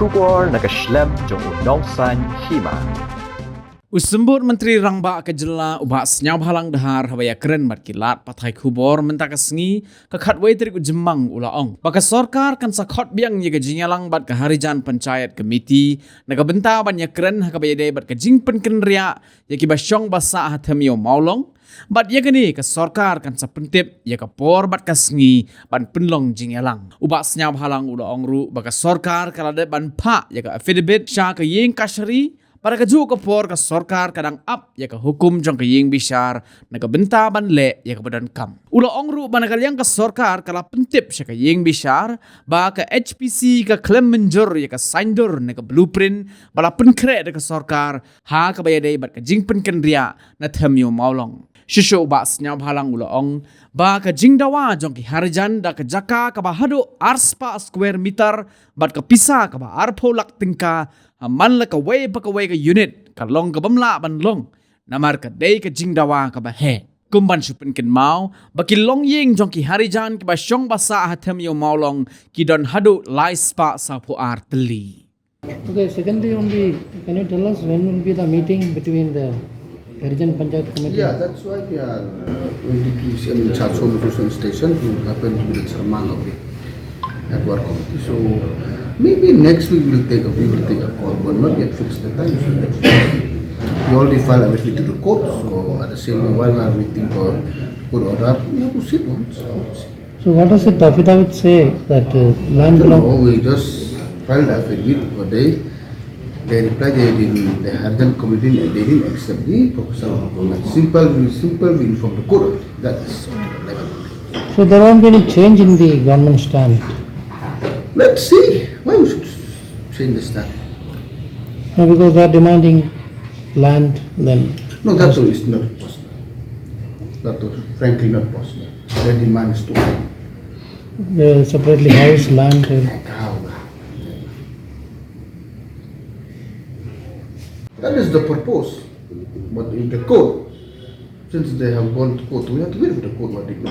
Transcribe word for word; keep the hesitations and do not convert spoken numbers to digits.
Khubor na ka shlem jong u Nongsaiñ Hima. U Symbud Myntri Rangbah ka Jylla u Bah Sniawbhalang Dhar haba ïakren bad ki lad pathai khubor mynta ka sngi, ka khatwei tarik u Jymmang, u la ong ba ka sorkar kan sa khot biang ïa ka jingïalang bad ka Harijan Panchayat Committee na ka bynta ban ïakren ha kaba ïadei bad ka jingpynkynriah ïa kiba shong ba sah ha Them Ïew Mawlong. Bad ïa kane ka sorkar kan sa pyntip ïa ka por bad ka sngi ban pynlong jingïalang. U Bah Sniawbhalang u la ong ruh ba ka sorkar ka la dep ban phah ïa ka affidavit sha ka ïing kashari, bad ha kajuh ka por ka sorkar ka dang ap ïa ka hukum jong ka ïing bishar na ka bynta ban leh ïa kaba donkam. U la ong ruh ba na ka liang ka sorkar ka la pyntip sha ka ïing bishar ba ka H P C ka khlem mynjur ïa ka saiñdur na ka blueprint ba la pynkhreh da ka sorkar ha kaba ïadei bad ka jingpynkynriah na Them Ïew Mawlong. Shuh shuh u Bah Sniawbhalang u la ong ba ka jingdawa jong ki Harijan da ka jaka kaba haduh arspah square meter bad ka pisa kaba arphew lak tyngka ha man la kawei pa kawei ka unit ka long kaba ym lah ban long, namar ka dei ka jingdawa kaba heh. Kum ban shu pynkynmaw ba ki longïing jong ki Harijan kiba shong ba sah ha Them Ïew Mawlong ki don haduh lai spah sawphew ar tylli. Okay, secondly, only, can you tell us when will be the meeting between the Harijan Panchayat Committee? Yeah, that's why we are uh, going to keep, I mean, Chatsworth Metro Station will happen to be the chairman of the at work committee. So maybe next week we'll take a, we will take a call. We're not yet fixed the time. So next week. We already filed everything to the court. So at the same time, while we are waiting for court order, we have to sit once. So what does the affidavit say that uh, land belong? No, we just filed affidavit for they, they replied they didn't, the Harijan committee, they didn't accept the proposal of the government. Simple, we simple, we inform the court. That's level. So there won't be any change in the government stand? Let's see. Why we should change the stand? No, because they are demanding land then. No, that is not possible. That is frankly not possible. Their demand is too high. The separately housed land. uh, How? That is the purpose. But in the court, since they have gone to court, we have to wait for the court verdict.